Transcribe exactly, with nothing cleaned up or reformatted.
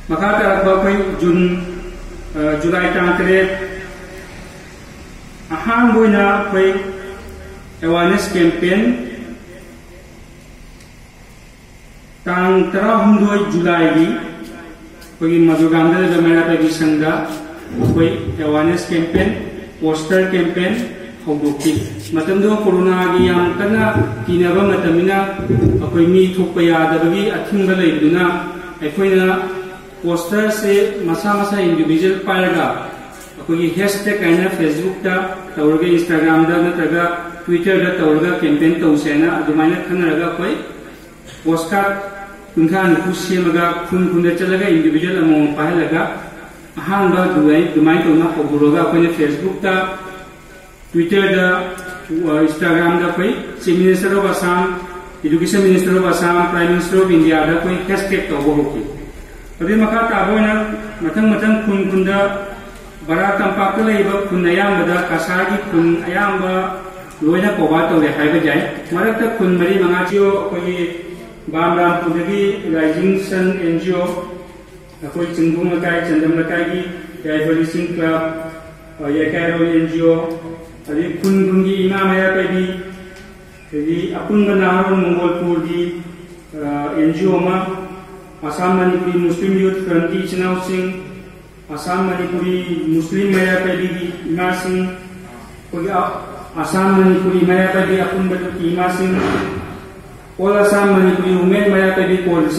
ꯃꯈꯥ ꯇꯥꯔꯛꯄ ꯑꯩꯈꯣꯏ ꯖꯨꯟ, ꯑ, ꯖꯨꯂꯥꯏ ꯇꯥꯡ ꯇꯔꯦꯠ, ꯑꯍꯥꯟꯕ ꯑꯣꯏꯅ ꯑꯩꯈꯣꯏ awareness campaign, ꯇꯥꯡ ꯇꯔꯥꯍꯨꯝꯗꯣꯏ ꯖꯨꯂꯥꯏꯒꯤ ꯑꯩꯈꯣꯏꯒꯤ ꯃꯖꯣꯒꯥꯝꯗ ꯂꯩꯕ ꯃꯩꯔꯥ ꯄꯥꯏꯕꯤ ꯁꯪꯗ ꯑꯩꯈꯣꯏ awareness campaign, poster campaign ꯍꯧꯗꯣꯛꯈꯤ꯫ ꯃꯇꯝꯗꯨ ꯀꯣꯔꯣꯅꯥꯒꯤ ꯌꯥꯝ ꯀꯟꯅ ꯀꯤꯅꯕ ꯃꯇꯝꯅꯤꯅ ꯑꯩꯈꯣꯏ ꯃꯤ ꯊꯣꯛꯄ ꯌꯥꯗꯕꯒꯤ ꯑꯊꯤꯡꯕ ꯂꯩꯕꯗꯨꯅ ꯑꯩꯈꯣꯏꯅ posterꯁꯦ ꯃꯁꯥ ꯃꯁꯥ individual ꯄꯥꯏꯔꯒ ꯑꯩꯈꯣꯏꯒꯤ hashtag ꯍꯥꯏꯅ Facebookꯇ ꯇꯧꯔꯒ, Instagramꯗ ꯅꯠꯇ꯭ꯔꯒ Twitterꯗ ꯇꯧꯔꯒ campaign ꯇꯧꯁꯦ ꯍꯥꯏꯅ ꯑꯗꯨꯃꯥꯏꯅ ꯈꯟꯅꯔꯒ ꯑꯩꯈꯣꯏ postcard ꯀꯨꯟꯊ꯭ꯔꯥ ꯅꯤꯐꯨ ꯁꯦꯝꯃꯒ ꯈꯨꯟ ꯈꯨꯟꯗ ꯆꯠꯂꯒ individual ꯑꯃꯃꯝ ꯄꯥꯏꯍꯜꯂꯒ ꯑꯍꯥꯟꯕ ꯑꯗꯨꯃꯥꯏ-, ꯑꯗꯨꯃꯥꯏꯅ ꯇꯧꯅ ꯍꯧꯗꯣꯔꯛꯑꯒ ꯑꯩꯈꯣꯏꯅ Facebookꯇ, Twitterꯗ, ꯑ, Instagramꯗ ꯑꯩꯈꯣꯏ Chief Minister of Assam, Education Minister of Assam, Prime Minister of Indiaꯗ ꯑꯩꯈꯣꯏ hashtag ꯇꯧꯕ ꯍꯧꯈꯤ꯫ ꯑꯗꯨꯒꯤ ꯃꯈꯥ ꯇꯥꯕ ꯑꯣꯏꯅ ꯃꯊꯪ ꯃꯊꯪ ꯈꯨꯟ ꯈꯨꯟꯗ ꯕꯔꯥ ꯇꯝꯄꯥꯛꯇ ꯂꯩꯔꯤꯕ ꯈꯨꯟ ꯑꯌꯥꯝꯕꯗ ꯀꯁꯥꯔꯒꯤ ꯈꯨꯟ ꯑꯌꯥꯝꯕ ꯂꯣꯏꯅ cover ꯇꯧꯔꯦ ꯍꯥꯏꯕ ꯌꯥꯏ꯫ ꯃꯔꯛꯇ ꯈꯨꯟ ꯃꯔꯤ ꯃꯉꯥ ꯁꯤ ꯑꯩꯈꯣꯏꯒꯤ ꯕꯥꯝꯔꯥꯝꯄꯨꯔꯗꯒꯤ Rising Sun NGO, ꯑꯩꯈꯣꯏ ꯆꯤꯡꯕꯨꯡ ꯂꯩꯀꯥꯏ, ꯆꯟꯗꯝ ꯂꯩꯀꯥꯏꯒꯤ ꯌꯥꯏꯐ ꯂꯤꯁꯤꯡ club, ꯑ, ꯌꯥꯏꯀꯥꯏꯔꯣꯜ NGO, ꯑꯗꯒꯤ ꯈꯨꯟ ꯈꯨꯟꯒꯤ ꯏꯃꯥ ꯃꯩꯔꯥ ꯄꯥꯏꯕꯤ, ꯑꯗꯒꯤ ꯑꯄꯨꯟꯕ ꯅꯍꯥꯔꯣꯜ ꯃꯪꯒꯣꯜꯄꯨꯔꯒꯤ, ꯑ, NGO ꯑꯃ, ꯑꯁꯥꯝ ꯃꯅꯤꯄꯨꯔꯤ ꯃꯨꯁꯂꯤꯝ ꯌꯨꯠ ꯐ꯭ꯔꯟꯠꯀꯤ ꯏꯆꯤꯟ ꯏꯅꯥꯎꯁꯤꯡ, ꯑꯁꯥꯝ ꯃꯅꯤꯄꯨꯔꯤ ꯃꯨꯁꯂꯤꯝ ꯃꯩꯔꯥ ꯄꯥꯏꯕꯤꯒꯤ ꯏꯃꯥꯁꯤꯡ, ꯑꯩꯈꯣꯏꯒꯤ ꯑ-, ꯑꯁꯥꯝ ꯃꯅꯤꯄꯨꯔꯤ ꯃꯩꯔꯥ ꯄꯥꯏꯕꯤ ꯑꯄꯨꯟꯕ ꯌꯨꯠꯀꯤ ꯏꯃꯥꯁꯤꯡ, All Assam Manipuri Women ꯃꯩꯔꯥ ꯄꯥꯏꯕꯤ Coalition